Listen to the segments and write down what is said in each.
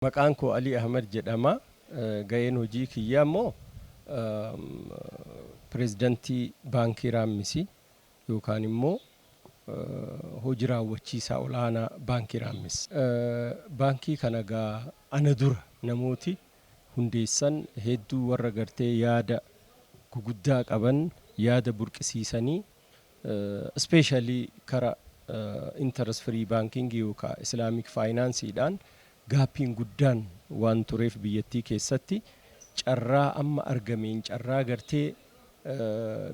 Maqaan koo Alii Ahmad jedhama. Ga'een hojii kiyyaa immoo pireezidantii Baankii Raammisii yookaan immoo hojii raawwachiisaa olaanaa Baankii Raammis. Baankii kana gaa ana dura namooti hundeessan hedduu warra gartee yaada guguddaa qaban, yaada burqisiisanii, especially kara interest free banking yookaan Islamic financeiidhaan gapiin guddaan waan tureef, biyyattii keessatti carraa amma argameen, carraa gartee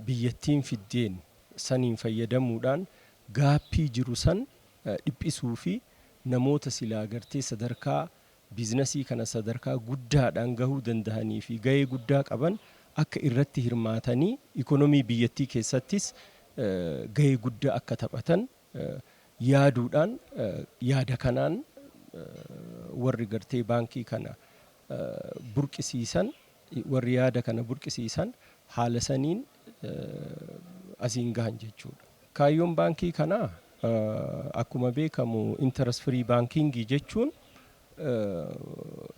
biyyattiin fiddeen saniin fayyadamuudhaan gapii jiru san dhiphisuu fi namoota silaa gartee sadarkaa businessii kana sadarkaa guddaadhaan gahuu dandahanii fi gahee guddaa qaban akka irratti hirmaatanii ikonomii biyyattii keessattis gahee guddaa akka taphatan yaaduudhaan, yaada kanaan warri gartee baankii kana burqisiisan, warri yaada kana burqisiisan haala saniin asiin gahan jechuudha. Kaayyoon baankii kanaa akkuma beekamu interest free bankingii jechuun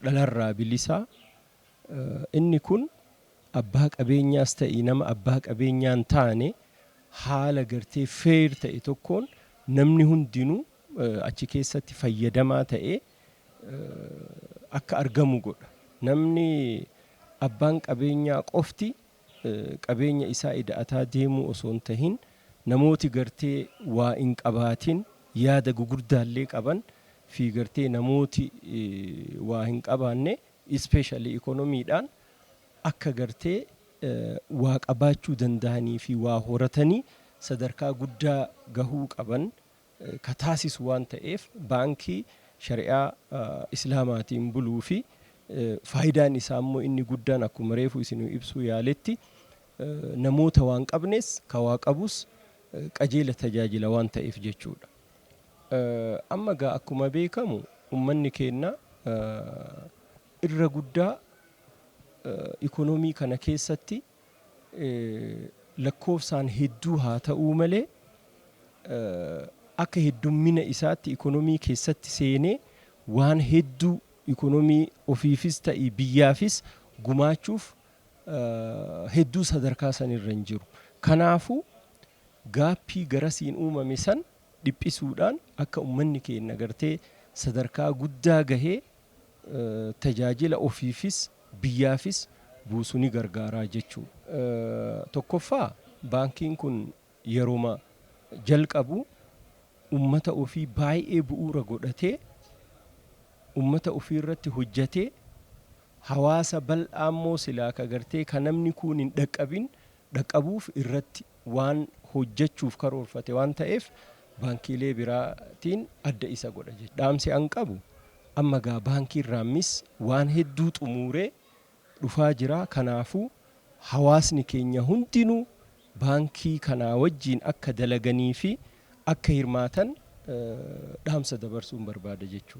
dhalarraa bilisaa. Inni kun abbaa qabeenyaas ta'e nama abbaa qabeenyaa hin taane, haala gartee fair ta'e tokkoon namni hundinuu achi keessatti fayyadamaa ta'ee akka argamu godha. Namni abbaan qabeenyaa qofti qabeenya isaa ida'ataa deemuu osoo hin tahin, namooti gartee waa hin qabaatin yaada gugurdaallee qaban fi gartee namooti waa hin qabaanne, especially ikonomiidhaan akka gartee waa qabaachuu danda'anii fi waa horatanii sadarkaa guddaa gahuu qaban ka taasisu waan ta'eef, baankii shari'aa islaamaatiin buluu fi faayidaan isaa immoo inni guddaan akkuma reefu isin ibsuu yaaletti namoota waan qabnes ka waa qabus qajeela tajaajila waan ta'eef jechuudha. Amma gaa akkuma beekamu ummanni keenya irra guddaa ikonomii kana keessatti lakkoofsaan hedduu haa ta'uu malee, akka heddummina isaatti ikonomii keessatti seenee waan hedduu ikonomii ofiifis ta'e biyyaafis gumaachuuf hedduu sadarkaa sanirra hin jiru. Kanaafuu gapii garasiin uumame san dhiphisuudhaan akka ummanni keenya gartee sadarkaa guddaa gahee tajaajila ofiifis biyyaafis buusu ni gargaaraa jechuudha. Tokkoffaa, baankiin kun yeroma jalqabu ummata ofii baay'ee bu'uura godhatee, ummata ofii irratti hojjetee, hawaasa bal'aa immoo silaa ka gartee ka namni kun hin dhaqqabin dhaqqabuuf irratti waan hojjechuuf karoorfate waan ta'eef, baankiilee biraatiin adda isa godha jechuudha. Dhaamsi an qabu, amma gaa baankiin Raammis waan hedduu xumuuree dhufaa jira. Kanaafuu hawaasni keenya hundinuu baankii kanaa wajjiin akka dalaganii fi akka hirmaatan dhaamsa dabarsuun barbaada jechuudha.